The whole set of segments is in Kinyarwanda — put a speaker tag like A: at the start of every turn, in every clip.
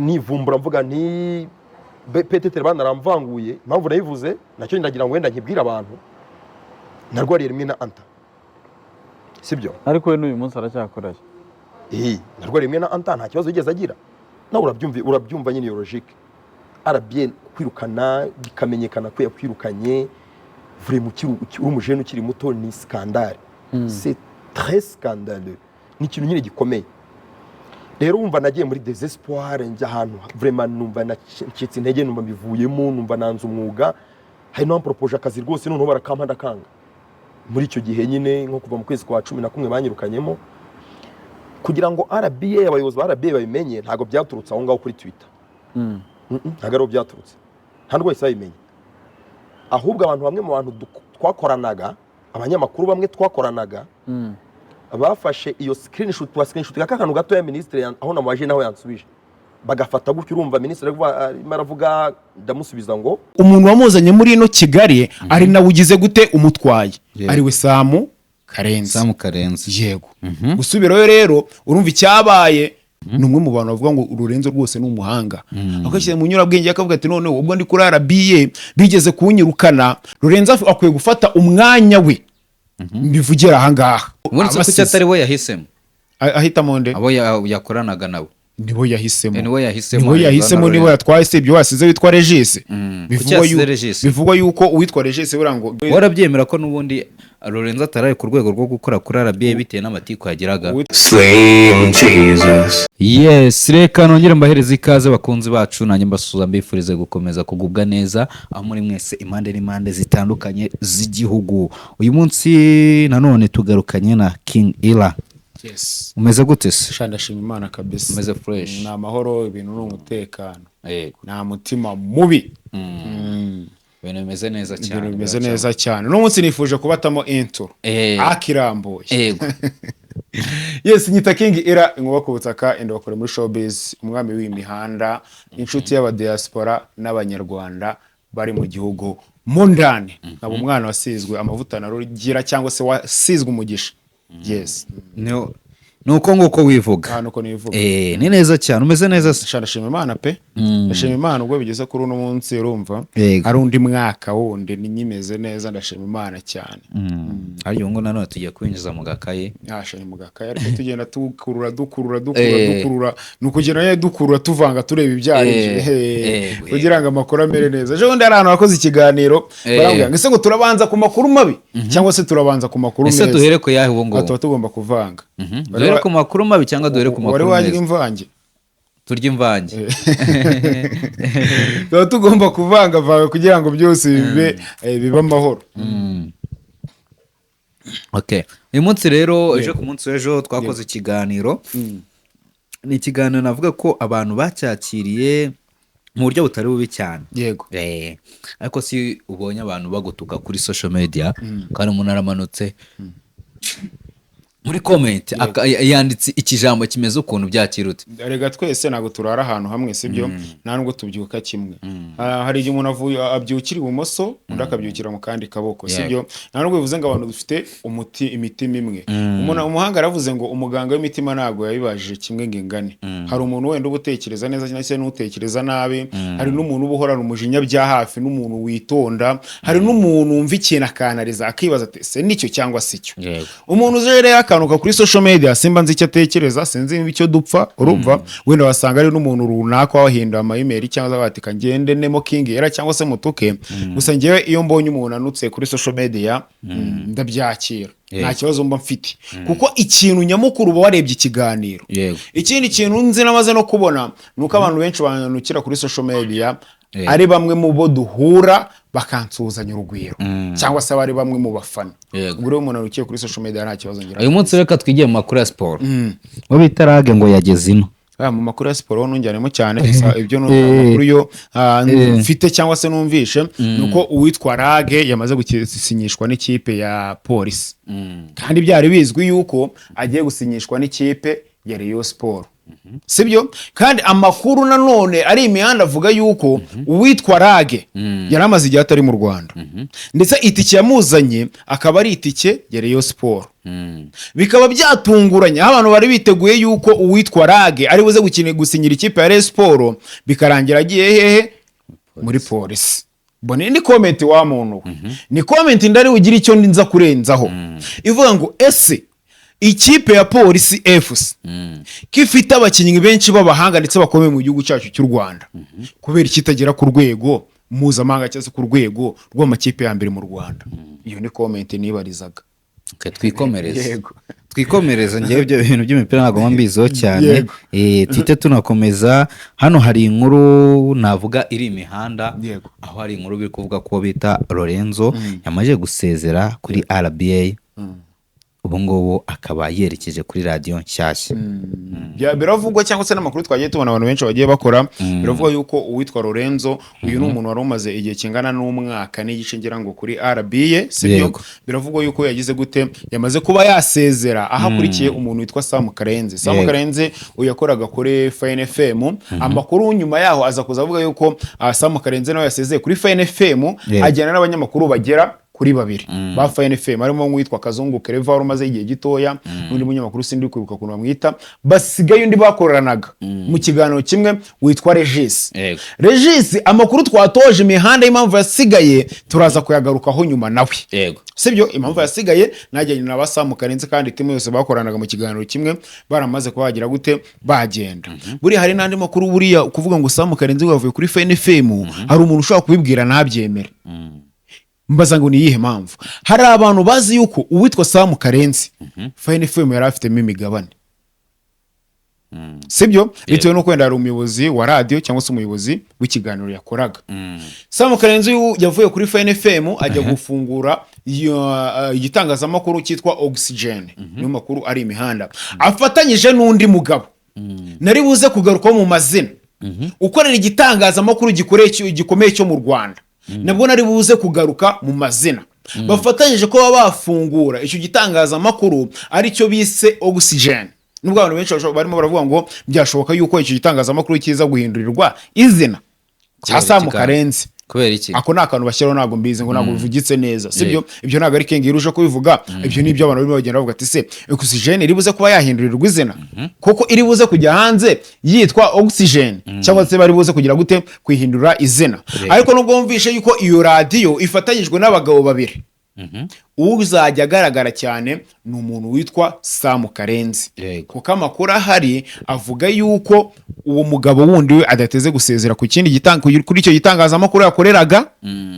A: Nivumbura mvuga nti peut-être banaramvanguye. Impamvu nayivuze nacyo, ndagira ngo wenda nkibwire abantu, narwariye rimwe na Anta, sibyo?
B: Ariko we n'uyu munsi aracyakorayo.
A: Eh, narwariye rimwe na Anta, nta kibazo yigeze agira. Nawe urabyumva, urabyumva nyine iyo logique. RBA kwirukana, bikamenyekana ko yakwirukanye, vraiment uri umujene ukiri muto, ni scandale, c'est très scandaleux, ni ikintu nyine gikomeye. Rero wumva nagiye muri désespoir, njya ahantu vraiment numva nacitse intege, numva mbivuyemo, numva nanze umwuga. Hari n'abampropoje akazi rwose, noneho barakampa ndakanga. Muri icyo gihe nyine, nko kuva mu kwezi kwa 11 banyirukanyemo, kugira ngo RBA, abayobozi ba RBA babimenye, ntabwo byaturutse aho ngaho kuri Twitter. Ntabwo ariho byaturutse, nta nubwo bahise babimenya. Ahubwo abantu bamwe mu bantu twakoranaga, abanyamakuru bamwe twakoranaga, bafashe iyo screenshot, wa screenshot ka kantu gato ya minisitiri aho namubaje naho yansubije, bagafata gutyo. Urumva minisitiri arimo aravuga, ndamusubiza ngo
C: Umuntu wamuzanye muri ino Kigali ari nawe ugize gute umutwaye, ari we Samu Karenzi.
D: Samu Karenzi.
C: Yego. Gusubirayo rero, urumva icyabaye, ni umwe mu bantu bavuga ngo Lorenzo rwose ni umuhanga, agashyira mu nyurabwenge, akavuga ati: "Noneho ubwo ndi kuri RBA bigeze kunyirukana, Lorenzo akwiye gufata umwanya we." Mbivugira ahangaha.
D: Ubundi se kuki
C: Abasize.
D: atari we yahisemo?
C: Ahitamo nde?
D: Abo yakoranaga nabo.
C: Nibo yahisemo.
D: Niwe yahisemo,
C: nibo yahisemo.
D: Arizona.
C: Nibo yatwaye. Si ibyo wasize witwa Regis?
D: Kuki yasize Regis?
C: Bivugwa yuko uwitwa Regis buriya ngo
D: Warabyemera ko n'ubundi Lorenzo atari ku rwego rwo gukora kuri RBA bitewe n'amatiku yagiraga?
E: Slim Jesus.
D: Yes, reka nongere mbahereze ikaze, bakunzi bacu. Nanjye mbasuhuza, mbifurize gukomeza kugubwa neza aho muri mwese, impande n'impande zitandukanye z'igihugu. Uyu munsi nanone tugarukanye na King Ira.
C: Yes.
D: Umeze gute se?
C: Sha, ndashima Imana kabisa.
D: Umeze fresh.
C: Ni amahoro, ibintu ni umutekano. Nta mutima mubi.
D: Ibintu bimeze neza cyane.
C: Ibintu bimeze neza cyane. Uno munsi nifuje kubatamo intro akirambuye. Yes, nyita King Era, inkuba ku butaka, indabakore muri showbiz, umwami w'imihanda, inshuti y'abadiaspora n'Abanyarwanda bari mu gihugu mo ndani, nkaba umwana wasizwe amavuta na Rugira, cyangwa se wasizwe umugisha. Yes.
D: Ni uko nguko wivuga.
C: Hano uko nivuga.
D: Eh, ni neza cyane. Umeze neza se?
C: Sha, ndashima Imana pe, ndashima Imana ubwo bigeze kuri uno munsi, urumva ari undi mwaka wundi ni nyimeze neza, ndashima Imana cyane.
D: Ariko ngo nanone tugiye kwinjiza mu gakaye.
C: Yasha, ni mu gakaye, ariko tugenda dukurura, dukurura, dukurura, dukurura, ni ukugenda nyine dukurura, tuvanga, tureba ibyo ari byo, kugira ngo amakuru amere neza. Ejo bundi hari ahantu wakoze ikiganiro, barambwira ngo ese ngo turabanza ku makuru mabi cyangwa se turabanza ku makuru
D: Ese
C: meza?
D: duhere ku yahe ubu
C: Aha
D: ngubu?
C: tuba tugomba kuvanga.
D: Duhere ku makuru mabi cyangwa duhere ku
C: Wari
D: makuru
C: wagira
D: meza?
C: imvange.
D: Turya imvange.
C: Tuba tugomba kuvangavanga kugira ngo byose bibe amahoro.
D: Okay, uyu munsi rero, ejo, ku munsi w'ejo twakoze ikiganiro. Ni ikiganiro navuga ko abantu bacyakiriye mu buryo butari bubi cyane. Ariko si ubonye abantu bagutuka kuri social media, kandi umuntu aramanutse muri comment yanditse ikijambo kimeze ukuntu, byakirute?
C: Erega twese ntabwo turara ahantu hamwe, sibyo? Nta nubwo tubyuka kimwe. Ah, hari igihe umuntu abyukira ibumoso, undi akabyukira mu kandi kaboko, sibyo? Nta nubwo bivuze ngo abantu dufite umuti imitima imwe. Umuntu umuhanga aravuze ngo umuganga w'imitima ntabwo yabibajije kimwe ngo ingane. Hari umuntu wenda uba utekereza neza cyangwa se n'utekereza nabi, hari n'umuntu uba uhorana umujinya bya hafi, n'umuntu witonda, hari n'umuntu wumva ikintu akanariza, akibaza ati: "Se nicyo cyangwa si cyo?" Umuntu uje rero akanuka kuri social media, simba nzi icyo atekereza, sinzi icyo dupfa. Urumva wenda wasanga ari n'umuntu runaka wahinduye ama email, cyangwa bati: "Ngende nemo King Era cyangwa se mutuke." Gusa njyewe iyo mbonye umuntu anutse kuri social media, ndabyakira, nta kibazo mba mfite, kuko ikintu nyamukuru uba warebye ikiganiro. Ikindi kintu nzi namaze no kubona ni uko abantu benshi banukira kuri social media ari bamwe mu bo duhura bakansuhuzanya urugwiro, cyangwa se abari bamwe mu bafana. Ubwo rero umuntu anukiye kuri social media nta kibazo ngira.
D: Uyu munsi reka twigire mu makuru ya siporo. Uwo bita Rage ngo yageze ino.
C: Ah, mu makuru ya siporo ho ntujyanemo cyane. Gusa ibyo ni amakuru yo mfite cyangwa se numvishe, ni uko uwitwa Rage yamaze gusinyishwa n'ikipe ya Polisi, kandi byari bizwi yuko agiye gusinyishwa n'ikipe ya Rayon Sport. Sibyo? Kandi amakuru nanone ari imihanda avuga yuko uwitwa Rage yari amaze igihe atari mu Rwanda, ndetse itike yamuzanye akaba ari itike ya Rayon Sport. Bikaba byatunguranye, aho abantu bari biteguye yuko uwitwa Rage ari buze gusinyira ikipe ya Rayon Sport, bikarangira agiye hehe? Muri Polisi. Mbona ni comment wa muntu we, ni comment ndari ugire icyo nza kurenzaho, ivuga ngo: ese ikipe ya Polisi FC ko ifite abakinnyi benshi b'abahanga ndetse bakomeye mu gihugu cyacu cy'u Rwanda, kubera ikitagera ku rwego mpuzamahanga cyangwa se ku rwego rw'amakipe ya mbere mu Rwanda? Iyo ni comment nibarizaga.
D: Okay, twikomereze.
C: Yego.
D: Twikomereze. Ngewe ibyo bintu by'imipira ntabwo mba mbiziho cyane.
C: Yego.
D: Tuhite tunakomeza. Hano hari inkuru navuga iri imihanda, aho hari inkuru biri kuvuga ko bita Lorenzo yamaze gusezera kuri RBA, ubu ngubu akaba yerekeje kuri radiyo nshyashya.
C: Biravugwa cyangwa se n'amakuru twagiye tubona abantu benshi bagiye bakora, biravugwa yuko uwitwa Lorenzo, uyu ni umuntu wari umaze igihe kingana n'umwaka n'igice ngira ngo kuri RBA, sibyo?
D: Yego.
C: Biravugwa yuko yagize gute, yamaze kuba yasezera, aho akurikiye umuntu witwa Sam Karenzi. Sam Karenzi uyu yakoraga kuri Fine FM. Amakuru nyuma yaho aza kuza avuga yuko Sam Karenzi nawe yasezeye kuri Fine FM, ajyana n'abanyamakuru bagera kuri babiri ba Fine FM, harimo nk'uwitwa Kazungu Kereva wari umaze igihe gitoya, n'undi munyamakuru sindi kwibuka ukuntu bamwita. Basigaye undi bakoranaga mu kiganiro kimwe witwa Regis. Regis, amakuru twatoje imihanda y'impamvu yasigaye turaza kuyagarukaho nyuma nawe. Sibyo? Impamvu yasigaye najyanye na ba Sam Karenzi, kandi team yose bakoranaga mu kiganiro kimwe baramaze kuba bagira gute, bagenda. Buriya hari n'andi makuru. Buriya kuvuga ngo Sam Karenzi yavuye kuri Fine FM, hari umuntu ushobora kubibwira ntabyemere. Mbaza ngo ni iyihe mpamvu? Hari abantu bazi yuko uwitwa Sam Karenzi Fine FM yari afitemo imigabane, sibyo? Bitewe n'uko wenda hari umuyobozi wa radiyo cyangwa se umuyobozi w'ikiganiro yakoraga. Sam Karenzi uyu yavuye kuri Fine FM ajya gufungura igitangazamakuru cyitwa Oxygen. Niyo makuru ari imihanda, afatanyije n'undi mugabo nari buze kugarukaho mu mazina, ukorera igitangazamakuru gikomeye cyo mu Rwanda, nabwo nari buze kugaruka mu mazina. Bafatanyije kuba bafungura icyo gitangazamakuru aricyo bise Oxygen, nubwo abantu benshi barimo baravuga ngo byashoboka yuko icyo gitangazamakuru kiza guhindurirwa izina cya
D: Kubera
C: Sam
D: iki kandi?
C: Karenzi.
D: Kubera iki?
C: Ako ni akantu bashyiraho, ntabwo mbizi, ngo ntabwo bivugitse neza, sibyo? Ibyo ntabwo ari King irusha kubivuga, ibyo ni ibyo abantu barimo bagenda bavuga ati: se Oxygen iri buze kuba yahindurirwa izina kuko iri buze kujya hanze yitwa Oxygen, cyangwa se bari buze kugira gute, kuyihindura izina? Ariko nubwo wumvishe yuko iyo radiyo ifatanyijwe n'abagabo babiri, uzajya agaragara cyane ni umuntu witwa Sam Karenzi, kuko amakuru ahari avuga yuko uwo mugabo wundi we adateze gusezera ku kindi kuri icyo gitangazamakuru yakoreraga.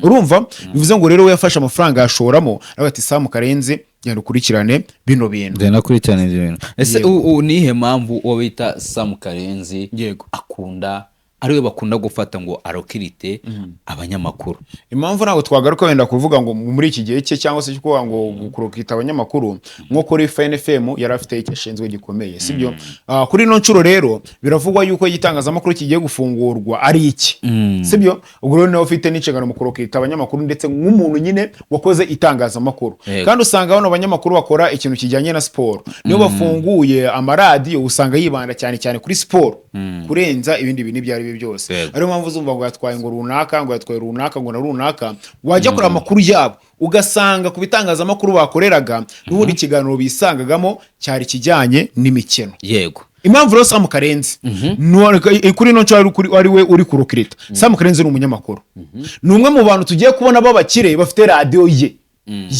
C: Urumva, bivuze ngo rero we yafashe amafaranga yashoramo, aravuga ati: Sam Karenzi, genda ukurikirane bino bintu.
D: Genda kurikirana ibyo bintu. Ese nihe mpamvu uwo bita Sam Karenzi akunda, ariwe bakunda gufata ngo arokirite abanyamakuru?
C: Impamvu ntabwo twagaruka wenda kuvuga ngo muri iki gihe cye cyangwa se cyo kuvuga ngo kurokita abanyamakuru, nko kuri Fine FM yari afite icyo ashinzwe gikomeye, sibyo? Kuri ino nshuro rero biravugwa yuko igitangazamakuru kigiye gufungurwa ari iki, sibyo? Ubwo rero niwe ufite n'inshingano mu kurokita abanyamakuru, ndetse nk'umuntu nyine wakoze itangazamakuru. Kandi usanga bano banyamakuru bakora ikintu kijyanye na siporo, niyo bafunguye amaradiyo usanga yibanda cyane cyane kuri siporo kurenza ibindi bintu ibyo ari byo byose. Ariyo mpamvu uzumva ngo yatwaye ngo runaka, ngo yatwaye runaka, ngo na runaka. Wajya kureba amakuru yabo ugasanga ku bitangazamakuru bakoreraga n'ubundi ikiganiro bisangagamo cyari ikijyanye n'imikino. Impamvu rero Sam Karenzi kuri ino nshuro ari we uri kurokirita, Sam Karenzi ni umunyamakuru, ni umwe mu bantu tugiye kubona b'abakire bafite radiyo ye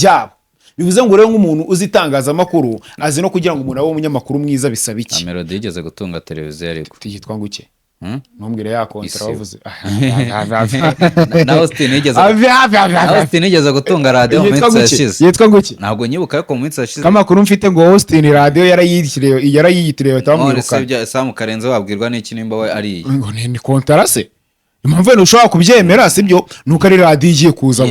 C: yabo. Bivuze ngo rero nk'umuntu uzi itangazamakuru, azi no kugira ngo umuntu abe umunyamakuru mwiza bisaba iki.
D: Melody yigeze gutunga televiziyo ariko.
C: Yitwa ngo iki?
D: Hmm?
C: Ntumbwire ya kontara
D: Isibo.
C: wavuze.
D: Na Austin yigeze na Austin yigeze gutunga radiyo mu
C: Yitwa
D: minsi
C: nguki?
D: yashize.
C: Yitwa nguki?
D: Ntabwo nyibuka, ariko mu minsi yashize.
C: Kamakuru mfite ngo Austin radiyo yarayiyitiriye, yarayiyitiriye bahita
D: None se
C: bamwirukana.
D: ibya Sam Karenzi wabwirwa n'iki nimba we ari iye?
C: Ngo ni kontara se? Impamvu wenda ushobora kubyemera, sibyo, nuko ari radiyo igiye kuza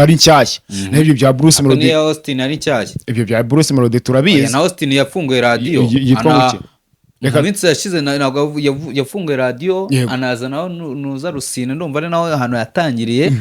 C: ari nshyashya. N'ibyo bya Bruce
D: Ariko
C: Melody,
D: niyo Austin ari nshyashya.
C: ibyo bya Bruce Melody
D: Oya,
C: turabizi.
D: na Austin yafunguye radiyo.
C: Yitwa nguki?
D: Mu minsi yashize ntabwo yafunguye radiyo, anazanaho Nuza Rusine, ndumva ari naho ahantu yatangiriye.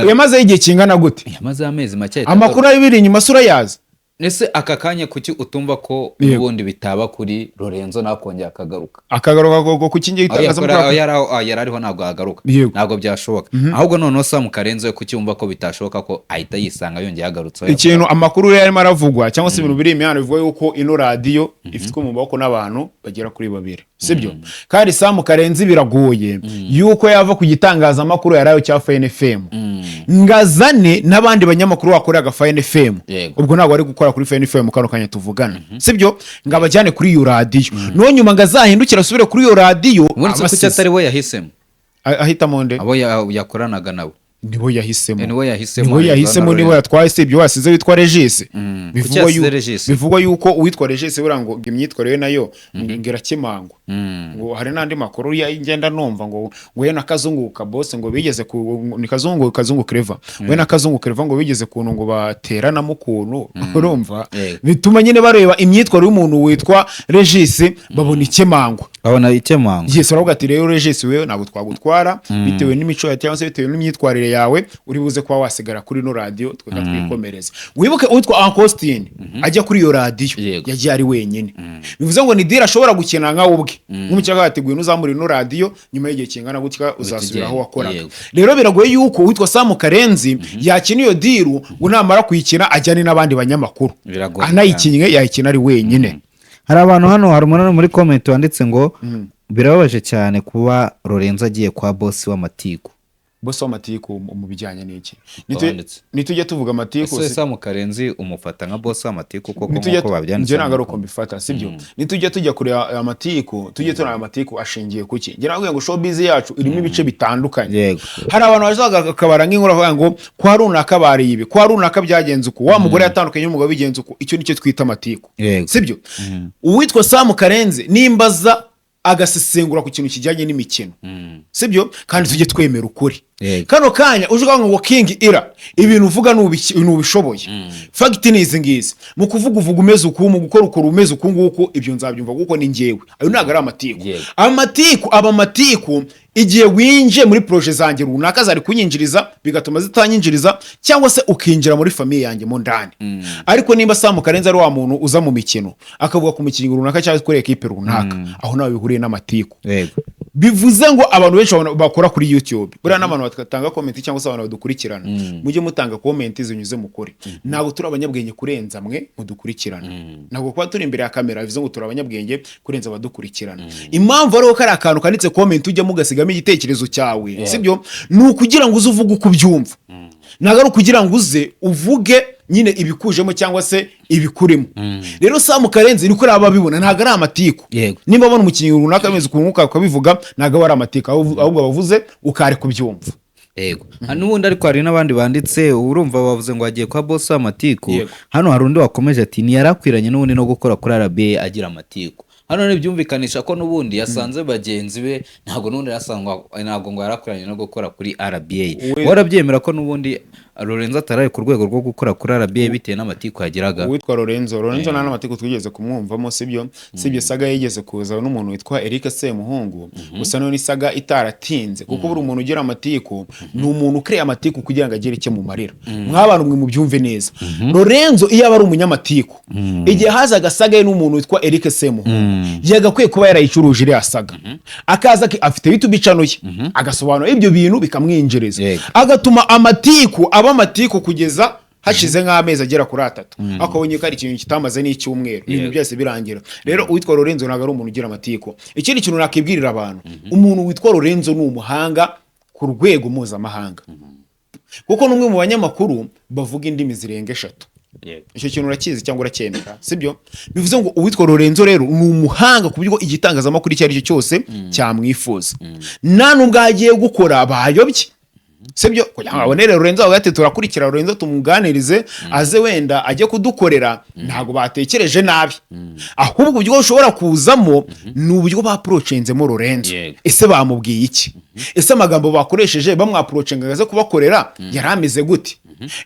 C: Yamazeho igihe kingana gute?
D: Yamaze amezi make ahita
C: Amakuru ari biri inyuma se urayazi?
D: Ese aka kanya kuki utumva ko n'ubundi bitaba kuri Lorenzo nakongera akagaruka?
C: Akagaruka ko ku kingi
D: Aho
C: itangazamakuru.
D: aho aho yari ariho ntabwo yagaruka. Ntabwo byashoboka. Ahubwo noneho Sam Karenzi we, kuki wumva ko bitashoboka ko ahita yisanga yongeye yagarutse aho?
C: Ikintu amakuru rero arimo aravugwa, cyangwa se ibintu biri imihanda, bivuga yuko ino radiyo ifitwe mu maboko n'abantu bagera kuri babiri, sibyo? Kandi Sam Karenzi biragoye yuko yava ku gitangazamakuru yari ayo cya Fine FM ngazane n'abandi banyamakuru bakoreraga Fine FM. Ubwo ntabwo ari gukora kuri Fine FM kano kanya tuvugana, sibyo? Ngo abajyane kuri iyo radiyo, noneho nyuma ngo azahindukire asubire kuri iyo radiyo.
D: Ubundi se kuki
C: Abasize.
D: atari we yahisemo?
C: Ahitamo nde?
D: Abo yakoranaga nabo.
C: Nibo yahisemo.
D: Niwe yahisemo,
C: Niwe yahisemo.
D: Arizona.
C: Niwe yatwaye. Si ibyo wasize witwa Regis?
D: Kuki
C: Bivugwa
D: yasize Regis?
C: Bivugwa yuko uwitwa Regis buriya ngo imyitwarire ye nayo ngo irakemangwa, ngo hari n'andi makuru ngenda numva ngo ye na Kazungu Kabose ngo bigeze ku ni Kazungu Clever, we na Kazungu Clever ngo bigeze kuntu ngo bateranamo ukuntu, urumva? Bituma nyine bareba imyitwarire y'umuntu witwa Regis, babona ikemangwa.
D: Babona ikemangwa.
C: Yes, baravuga ati: "Rero Regis, wewe ntabwo twagutwara bitewe n'imico yawe cyangwa se bitewe n'imyitwarire yawe, uri buze kuba wasigara kuri ino radiyo, tweka twikomereza." Wibuke uwitwa Ankositini ajya kuri iyo radiyo, yagiye ari wenyine. Bivuze ngo ni deal ashobora gukina nkawe ubwe nk'umukiriya yateguye, nuzamura ino radiyo nyuma y'igihe kingana gutya uzasubira aho wakoraga. Rero biragoye yuko uwitwa Sam Karenzi yakina iyo deal ngo namara kuyikina ajyane n'abandi banyamakuru.
D: Biragoye.
C: Anayikinnye yayikina ari wenyine.
D: Hari abantu hano, hari umuntu hano muri comment wanditse ngo birababaje cyane kuba Lorenzo agiye kwa boss w'amatiku.
C: Boss w'amatiku mu bijyanye n'iki?
D: Wanditse.
C: Nitujya tuvuga amatiku
D: Ese Sam Karenzi umufata nka boss w'amatiku koko,
C: nitujya
D: nk'uko babyanditse?
C: Njye ntabwo ari uko mbifata, sibyo? Nitujya tujya kureba amatiku, tujye tureba amatiku ashingiye kuki. Njye nababwiye ngo showbiz yacu irimo ibice bitandukanye. Hari abantu bazaga bakabara nk'inkuru bavuga ngo kwa runaka bariye ibi, kwa runaka byagenze uku, wa mugore yatandukanye n'umugabo bigenze uku. Icyo nicyo twita amatiku. Sibyo? Uwitwa Sam Karenzi nimbaza agasesengura ku kintu kijyanye n'imikino, sibyo? Kandi tujye twemera ukuri. Kano kanya uje ukavuga ngo King Ira, ibintu uvuga ntubishoboye, fact ni izi ngizi, mu kuvuga uvuga umeze uku, mu gukora ukora umeze uku nguku, ibyo nzabyumva kuko ni njyewe. Ayo ntabwo ari amatiku. Amatiku aba amatiku igihe winjiye muri projet zanjye runaka zari kunyinjiriza bigatuma zitanyinjiriza, cyangwa se ukinjira muri famille yanjye mo ndani. Ariko nimba Sam Karenzi ari wa muntu uza mu mikino akavuga ku mukinnyi runaka cyangwa kuri ekipe runaka, aho nawe bihuriye n'amatiku. Bivuze ngo abantu benshi bakora kuri YouTube buriya n'abantu batanga comment cyangwa se abantu badukurikirana, mujye mutanga comment zinyuze mu kuri. Ntabwo turi abanyabwenge kurenza mwe mudukurikirana. Ntabwo kuba turi imbere ya kamera bivuze ngo turi abanyabwenge kurenza abadukurikirana. Impamvu ari uko kari akantu kanditse comment ujyamo ugasigamo igitekerezo cyawe, sibyo? Ni ukugira ngo uze uvuge uko ubyumva, ntabwo ari ukugira ngo uze uvuge nyine ibikujemo cyangwa se ibikurimo. Rero Sam Karenzi niko raba abibona, ntabwo ari amatiku. Nimba abona umukinnyi runaka ameze ukuntu ukabivuga, ntabwo aba ari amatiku, ahubwo abavuze ukari kubyumva.
D: Yego. N'ubundi ariko hari n'abandi banditse, urumva bavuze ngo agiye kwa boss w'amatiku. Hano hari undi wakomeje ati ntiyarakwiranye n'ubundi no gukora kuri RBA agira amatiku. Hano ntibyumvikanisha ko n'ubundi yasanze bagenzi be, ntabwo n'ubundi yarasangwa, ntabwo ngo yarakwiranye no gukora kuri RBA. Warabyemera ko n'ubundi Lorenzo ataraye ku rwego rwo gukora kuri RBA bitewe n'amatiku yagiraga?
C: Uwitwa Lorenzo nta n'amatiku twigeze kumwumvamo, sibyo? Sibyo, saga yigeze kuza n'umuntu witwa Eric Semuhungu gusa, none saga itaratinze, kuko buri umuntu ugira amatiku ni umuntu ukiriye amatiku kugira ngo agire icyo mumarira. Mw'abantu mwe mubyumve neza, Lorenzo iyo aba ari umunyamatiku, igihe hazaga saga ye n'umuntu witwa Eric Semuhungu, yagakwiye kuba yarayicuruje iriya saga, akaza afite YouTube channel ye, agasobanura ibyo bintu bikamwinjiriza, agatuma amatiku aba amatiku kugeza hashize nk'amezi agera kuri 3, ariko abonye ko ari ikintu kitamaze n'icyumweru, ibintu byose birangira. Rero uwitwa Lorenzo ntabwo ari umuntu ugira amatiku. Ikindi kintu nakibwirira abantu, umuntu witwa Lorenzo ni umuhanga ku rwego mpuzamahanga, kuko ni umwe mu banyamakuru bavuga indimi zirenga 3. Icyo kintu urakizi cyangwa uracyemera, sibyo? Bivuze ngo uwitwa Lorenzo rero ni umuhanga ku buryo igitangazamakuru icyo ari cyo cyose cyamwifuza, nta nubwo agiye gukora bayobye, sibyo? Kugira ngo abonere Lorenzo bavuga ati turakurikira Lorenzo tumuganirize aze wenda ajye kudukorera, ntabwo batekereje nabi, ahubwo uburyo bushobora kuzamo ni uburyo baapproachenzemo Lorenzo. Ese bamubwiye iki? Ese amagambo bakoresheje bamwapproachinga aze kubakorera yari ameze gute?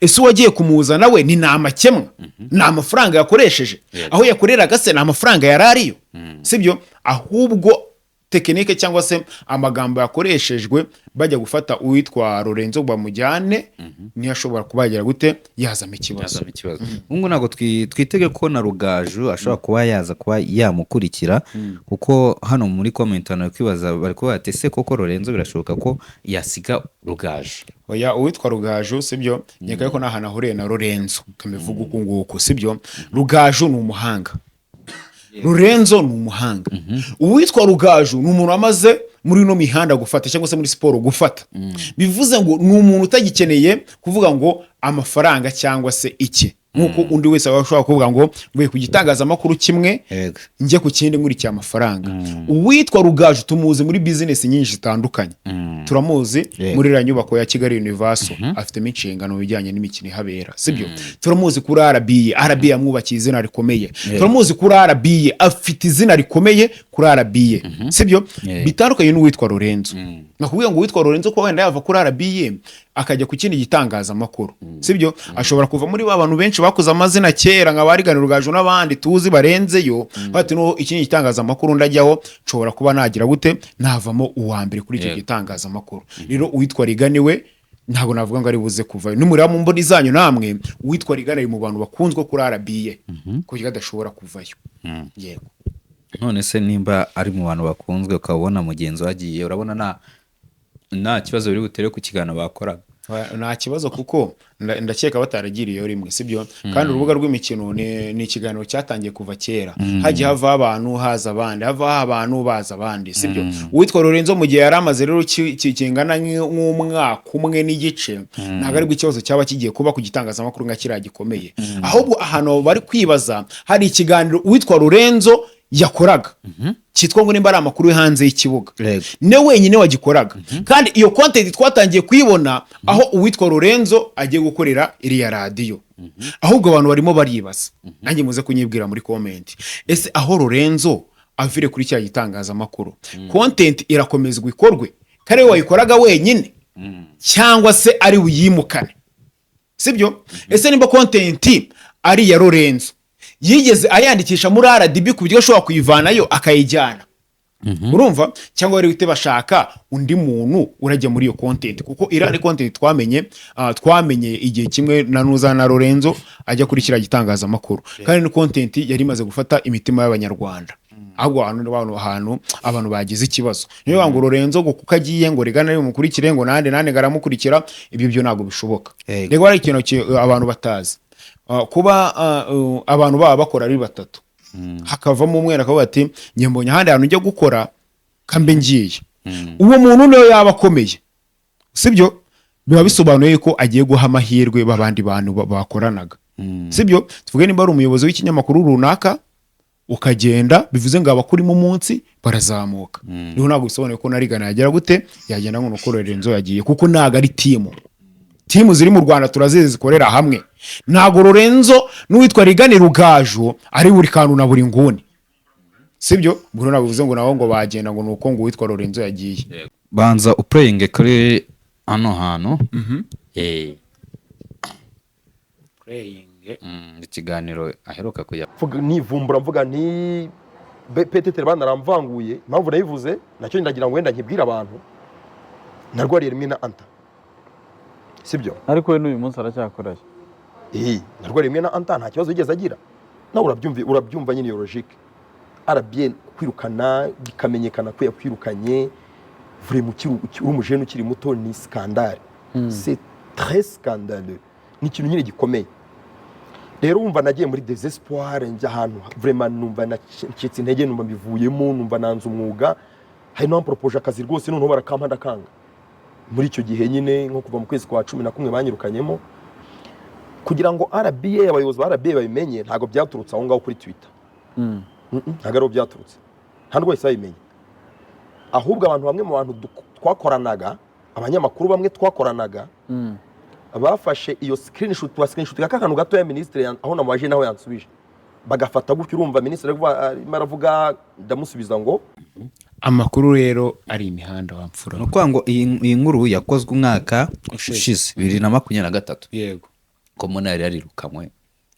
C: Ese uwagiye kumuzana we ni amakemwa, ni amafaranga yakoresheje? Aho yakoreraga se ni amafaranga yari ariyo, sibyo? Ahubwo Technique cyangwa se amagambo yakoreshejwe bajya gufata uwitwa Lorenzo ngo bamujyane, niyo ashobora kuba yagira gute, yazamo ikibazo.
D: Yazamo ikibazo. Ubu ntabwo twitege ko na Rugaju ashobora kuba yaza kuba yamukurikira, kuko hano muri comment hano bari kwibaza, bari kuvuga ati: "Ese koko Lorenzo birashoboka ko yasiga Rugaju?"
C: Oya, uwitwa Rugaju, sibyo, nkeka ko nta hantu ahuriye na Lorenzo, kamivuga uku nguku, sibyo. Rugaju ni umuhanga, Lorenzo ni umuhanga. Uwitwa Rugaju ni umuntu wamaze muri ino mihanda gufata, cyangwa se muri siporo gufata. Bivuze ngo ni umuntu utagikeneye kuvuga ngo amafaranga cyangwa se iki, nk'uko undi wese aba ashobora kuvuga ngo mvuye ku gitangazamakuru kimwe njye ku kindi nkurikiye amafaranga. Uwitwa Rugaju tumuzi muri bizinesi nyinshi zitandukanye, turamuzi muri iriya nyubako ya Kigali Universal, afitemo inshingano mu bijyanye n'imikino ihabera, sibyo. Turamuzi kuri RBA, RBA yamwubakiye izina rikomeye. Turamuzi kuri RBA, afite izina rikomeye kuri RBA, sibyo. Bitandukanye n'uwitwa Lorenzo. Nakubwiye ngo uwitwa Lorenzo kuba wenda yava kuri RBA akajya ku kindi gitangazamakuru, sibyo, ashobora kuva muri ba bantu benshi bakoze amazina kera nka barigana Rugaju n'abandi tuzi barenzeyo, bati no ikindi gitangazamakuru ndajyaho nshobora kuba nagira gute, navamo uwa mbere kuri icyo gitangazamakuru. Rero uwitwa Rigani we ntabwo navuga ngo ari buze kuvayo. Nimureba mu mboni zanyu namwe, uwitwa Rigani ari mu bantu bakunzwe kuri RBA ku buryo adashobora kuvayo, yego.
D: None se nimba ari mu bantu bakunzwe, ukaba ubona mugenzi we agiye, urabona nta kibazo biri butere ku kiganiro bakoraga?
C: Oya, nta kibazo, kuko ndakeka bataragiriyeyo rimwe, sibyo. Kandi urubuga rw'imikino ni ikiganiro cyatangiye kuva kera, hagiye havaho abantu haza abandi, havaho abantu baza abandi, sibyo. Uwitwa Lorenzo mu gihe yari amaze rero kingana nk'umwaka umwe n'igice, ntabwo aribwo ikibazo cyaba kigiye kuba ku gitangazamakuru nka kiriya gikomeye. Ahubwo ahantu bari kwibaza, hari ikiganiro uwitwa Lorenzo yakoraga cyitwa ngo nimba ari amakuru yo hanze y'ikibuga, niwe wenyine wagikoraga. Kandi iyo content twatangiye kuyibona aho uwitwa Lorenzo agiye gukorera iriya radiyo. Ahubwo abantu barimo baribaza, nanjye muze kunyibwira muri comment: ese aho Lorenzo avire kuri cya gitangazamakuru, content irakomezwa ikorwe kare wayikoraga wenyine, cyangwa se ari buyimukane, sibyo? Ese nimba content ari iya Lorenzo, yigeze ayandikisha muri RDB ku buryo ashobora kuyivanayo akayijyana, urumva? Cyangwa bari buhite bashaka undi muntu urajya muri iyo content? Kuko iriya ni content twamenye igihe kimwe na nuza na Lorenzo ajya kuri kiriya gitangazamakuru, kandi ni content yari imaze gufata imitima y'Abanyarwanda. Ahubwo ahantu abantu bagize ikibazo, niyo ngo Lorenzo ngo kuko agiye ngo Rigana mukurikire, ngo nande nande ngaramukurikira, ibyo byo ntabwo bishoboka. Rego hari ikintu abantu batazi. Kuba abantu baba bakora ari batatu, hakavamo umwe akavuga ati: "Njye mbonye ahandi hantu njya gukora, kambe ngiye." Uwo muntu niyo yaba akomeye, sibyo, biba bisobanuye ko agiye guha amahirwe b'abandi bantu bakoranaga, sibyo. Tuvuge nimba ari umuyobozi w'ikinyamakuru runaka ukagenda, bivuze ngo abakurimo umunsi barazamuka. Rero ntabwo bisobanuye ko na Rigana yagera gute, yagenda ngo nuko Lorenzo yagiye, kuko ntabwo ari team. Team ziri mu Rwanda turazizi zikorera hamwe. Ntabwo Lorenzo n'uwitwa Rigani Rugaju ari buri kantu na buri nguni, sibyo. Ubwo ntabwo bivuze ngo nabo ngo bagenda ngo nuko ngo uwitwa Lorenzo yagiye.
D: Banza uplayinge kuri hano hantu. Ikiganiro aheruka kujya
A: Nivumbura mvuga nti peut-être banaramvanguye. Impamvu nayivuze nacyo ndagira ngo wenda nkibwire abantu: narwariye rimwe na Anta, sibyo?
B: Ariko we n'uyu munsi aracyakorayo.
A: Narwariye rimwe na Anta, nta kibazo yigeze agira. Nawe urabyumva nyine iyo logique. RBA kwirukana bikamenyekana ko yakwirukanye, vraiment uri umujene ukiri muto, ni scandale, c'est très scandaleux, ni ikintu nyine gikomeye. Rero wumva nagiye muri désespoir, njya ahantu vraiment numva nacitse intege, numva mbivuyemo, numva nanze umwuga. Hari n'abampropoje akazi rwose, noneho barakampa ndakanga. Muri icyo gihe nyine, nko kuva mu kwezi kwa 11 banyirukanyemo, kugira ngo RBA, abayobozi ba RBA babimenye, ntabwo byaturutse aho ngaho kuri Twitter. Ntabwo ariho byaturutse, nta nubwo bahise babimenye. Ahubwo abantu bamwe mu bantu twakoranaga, abanyamakuru bamwe twakoranaga, bafashe iyo screenshot, wa screenshot ka kantu gato ya minisitiri aho namubaje naho yansubije, bagafata gutyo. Urumva minisitiri arimo aravuga, ndamusubiza ngo
C: Amakuru rero ari imihanda wamfura.
D: Ni ukuvuga ngo iyi nkuru yakozwe umwaka ushize, 2023, ko mbona yari yarirukanwe.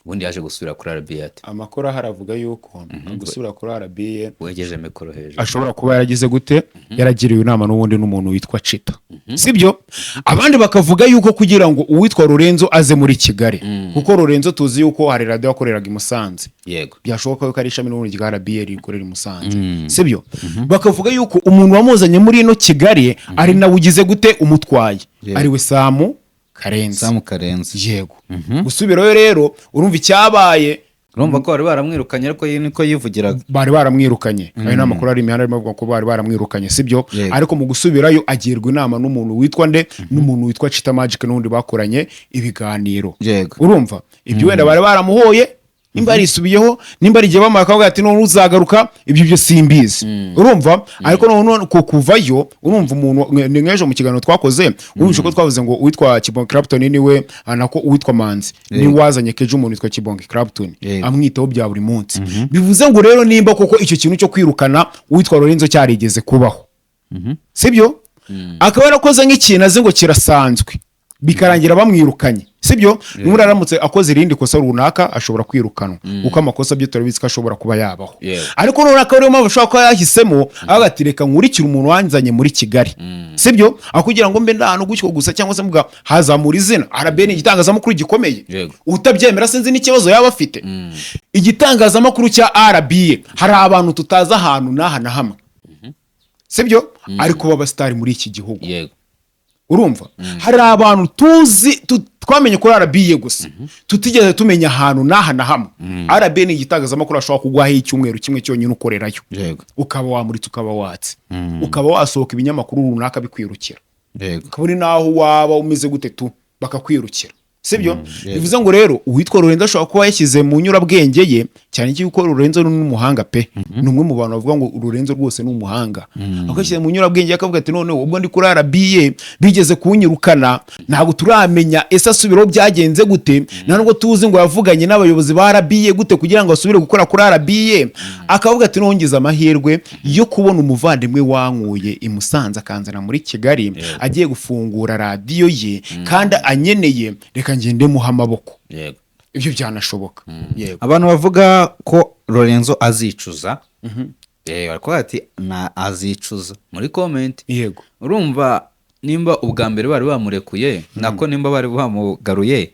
D: Ubundi yaje gusubira kuri RBA ate?
C: Amakuru ahari avuga yuko gusubira kuri RBA
D: Wegeje mikoro hejuru.
C: Ashobora kuba yaragize gute, yaragiriwe inama n'ubundi n'umuntu witwa Chita, sibyo? Abandi bakavuga yuko kugira ngo uwitwa Lorenzo aze muri Kigali, kuko Lorenzo tuzi yuko hari radiyo yakoreraga i Musanze, byashoboka yuko ari ishami n'ubundi rya RBA rikorera i Musanze, sibyo? Bakavuga yuko umuntu wamuzanye muri ino Kigali ari nawe ugize gute, umutwaye, ari we Samu Karenzi.
D: Samu Karenzi.
C: Yego. Gusubirayo rero, urumva icyabaye.
D: Urumva ko bari baramwirukanye, ariko iyi niko yivugiraga.
C: Bari baramwirukanye. Ayo ni amakuru ari imihanda arimo avuga ko bari baramwirukanye, sibyo?
D: Yego.
C: Ariko mu gusubirayo agirwa inama n'umuntu witwa nde? N'umuntu witwa Chita Magic, n'undi bakoranye ibiganiro. Urumva ibyo wenda bari baramuhoye, nimba yarisubiyeho, nimba ari igihe bamuhaye akavuga ati none uzagaruka, ibyo byo simbizi, urumva? Ariko none ku kuvayo, urumva umuntu ni nk'ejo mu kiganiro twakoze, urumva ko twavuze ngo uwitwa Kibonke Clapton niwe nako uwitwa Manzi niwe wazanye kejo umuntu witwa Kibonke Clapton, amwitaho bya buri munsi. Bivuze ngo rero nimba koko icyo kintu cyo kwirukana uwitwa Lorenzo cyarigeze kubaho, sibyo, akaba yarakoze nk'ikintu azi ngo kirasanzwe, bikarangira bamwirukanye, sibyo? N'ubundi aramutse akoze irindi kosa runaka ashobora kwirukanwa, kuko amakosa byo turabizi ko ashobora kuba yabaho. Ariko noneho akaba ariyo mpamvu ashobora kuba yahisemo avuga ati reka nkurikire umuntu wanzanye muri Kigali, sibyo, aho kugira ngo mbe ndahantu gutyo gusa, cyangwa se mvuga hazamura izina. RBA ni igitangazamakuru gikomeye. Utabyemera sinzi n'ikibazo yaba afite. Igitangazamakuru cya RBA, hari abantu tutazi ahantu n'aha na hamwe, sibyo, ariko b'abasitari muri iki gihugu. Urumva hari abantu tuzi twamenye kuri RBA gusa, tutigeze tumenya ahantu n'aha na hamwe. RBA ni igitangazamakuru ashobora kuguhaho icyumweru kimwe cyonyine ukorerayo, ukaba wamuritse, ukaba watse, ukaba wasohoka, ibinyamakuru runaka bikwirukira, ukabona n'aho waba umeze gute tu bakakwirukira, sibyo? Bivuze ngo rero uwitwa Lorenzo ashobora kuba yashyize mu nyurabwenge ye cyane yuko Lorenzo ni umuhanga pe, ni umwe mu bantu bavuga ngo Lorenzo rwose ni umuhanga, akashyize mu nyurabwenge ye akavuga ati none ubwo ndi kuri RBA bigeze kunyirukana, ntabwo turamenya ese asubiraho byagenze gute, nta nubwo tuzi ngo yavuganye n'abayobozi ba RBA gute kugira ngo asubire gukora kuri RBA. Akavuga ati nongeze amahirwe yo kubona umuvandimwe wankuye i Musanze akanzana muri Kigali, agiye gufungura radiyo ye kandi anyeneye, reka ngende muha amaboko. Ibyo byanashoboka, yego.
D: Abantu bavuga ko Lorenzo azicuza, bari kuvuga ati na azicuza muri comment. Urumva nimba ubwa mbere bari bamurekuye, nako nimba bari bamugaruye,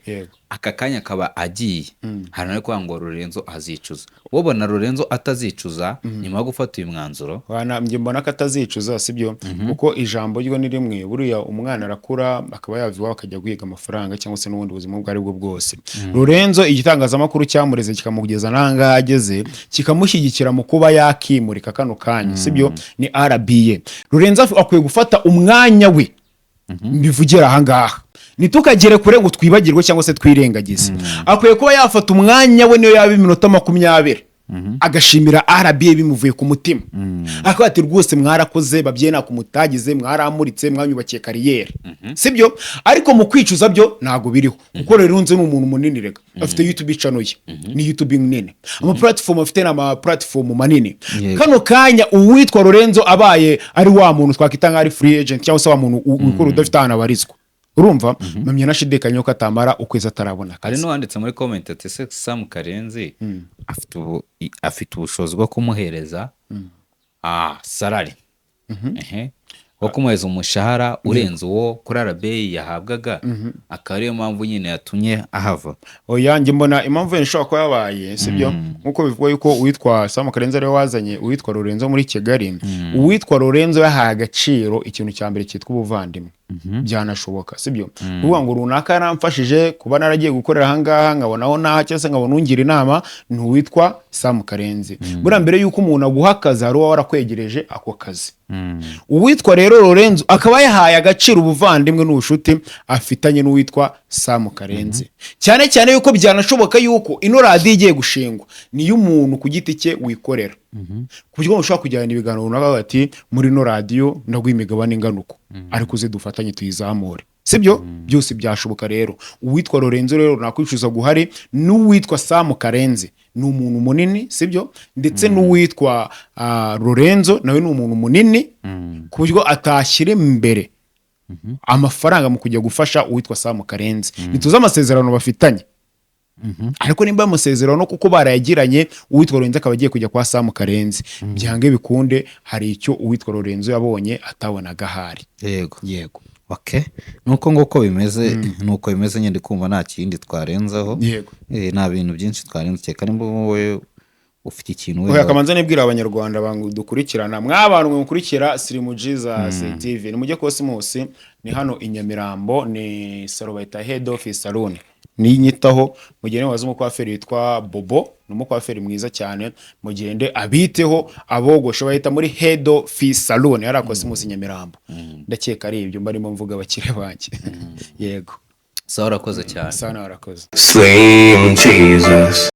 D: aka kanya akaba agiye, hari no kuvuga ngo Lorenzo azicuza. Wobona Lorenzo atazicuza nyuma yo gufata uyu mwanzuro?
C: Wana, njye mbona ko atazicuza, sibyo, kuko ijambo ryo ni rimwe. Buriya umwana arakura akaba yava iwabo akajya guhiga amafaranga cyangwa se n'ubundi buzima ubwo ari bwo bwose. Lorenzo igitangazamakuru cyamureze kikamugeza n'ahangaha ageze, kikamushyigikira mu kuba yakimurika kano kanya, sibyo, ni RBA. Lorenzo akwiye gufata umwanya we, mbivugira ahangaha ntitukagere kure ngo twibagirwe cyangwa se twirengagize, akwiye kuba yafata umwanya we, niyo yaba iminota 20, agashimira RBA bimuvuye ku mutima, akavuga ati rwose mwarakoze babyeyi, ntako mutagize, mwaramuritse, mwanyubakiye carrière, sibyo? Ariko mu kwicuza byo ntabwo biriho, kuko rero nzi ni umuntu munini rega, afite YouTube channel ye, ni YouTube nini, ama platform afite ni ama platform manini. Kano kanya uwitwa Lorenzo abaye ari wa muntu twakwita nk'aho ari free agent, cyangwa se wa muntu ukora udafite ahantu abarizwa, urumva mpamya nashidikanya ko atamara ukwezi atarabona
D: Hari
C: akazi.
D: n'uwanditse muri comment ati ese Sam Karenzi afite ubushobozi bwo kumuhereza salary, wo kumuhereza umushahara urenze uwo kuri RBA yahabwaga, akaba ariyo mpamvu nyine yatumye ahava?
C: Oya, njye mbona impamvu wenda ishobora kuba yabaye, sibyo, nk'uko bivugwa yuko uwitwa Sam Karenzi ariwe wazanye uwitwa Lorenzo muri Kigali, uwitwa Lorenzo yahaye agaciro ikintu cya mbere cyitwa ubuvandimwe. Byanashoboka, sibyo, kuvuga ngo runaka yaramfashije kuba naragiye gukorera ahangaha, nkabonaho naha, cyangwa se nkabona ungira inama ni uwitwa Sam Karenzi. Buriya mbere yuko umuntu aguha akazi hari uba warakwegereje ako kazi. Uwitwa rero Lorenzo akaba yahaye agaciro ubuvandimwe n'ubucuti afitanye n'uwitwa Sam Karenzi, cyane cyane yuko byanashoboka yuko ino radiyo igiye gushingwa niyo umuntu ku giti cye wikorera, ku buryo ushobora kujyana ibiganiro runaka bati muri ino radiyo ndaguha imigabane ingana uko, ariko uze dufatanye tuyizamure, sibyo? Byose byashoboka. Rero uwitwa Lorenzo rero nakwicuza guhari, n'uwitwa Sam Karenzi ni umuntu munini, sibyo? Ndetse n'uwitwa Lorenzo nawe ni umuntu munini, ku buryo atashyira imbere amafaranga mu kujya gufasha uwitwa Sam Karenzi. Ntituzi amasezerano bafitanye. Ariko nimba amasezerano kuko barayagiranye, uwitwa Lorenzo akaba agiye kujya kwa Sam Karenzi, byange bikunde hari icyo uwitwa Lorenzo yabonye atabonaga ahari.
D: Yego.
C: Yego.
D: Okay, nuko nguko bimeze, nuko bimeze nyine. Kumva nta kindi twarenzaho. Nta bintu byinshi twarenze, kereka nimba wowe ufite ikintu
C: Oya,
D: wenda.
C: Kamanza nibwira Abanyarwanda bangu dukurikirana, mwabantu mwe mukurikira Sirimu Jesus TV, ni mujye Cosmos, ni hano i Nyamirambo, ni salon bayita Head Office Salon, ninyitaho mugende waza umukwaferi witwa Bobo, ni umukwaferi mwiza cyane, mugende abiteho abogoshe, bahita muri Head Office Salon yari Cosmos i Nyamirambo. Ndakeka ari ibyo mbarimo mvuga, abakire banjye. Yego.
D: Sawa, urakoze cyane.
C: Sawa, nawe warakoze.
E: Slim Jesus.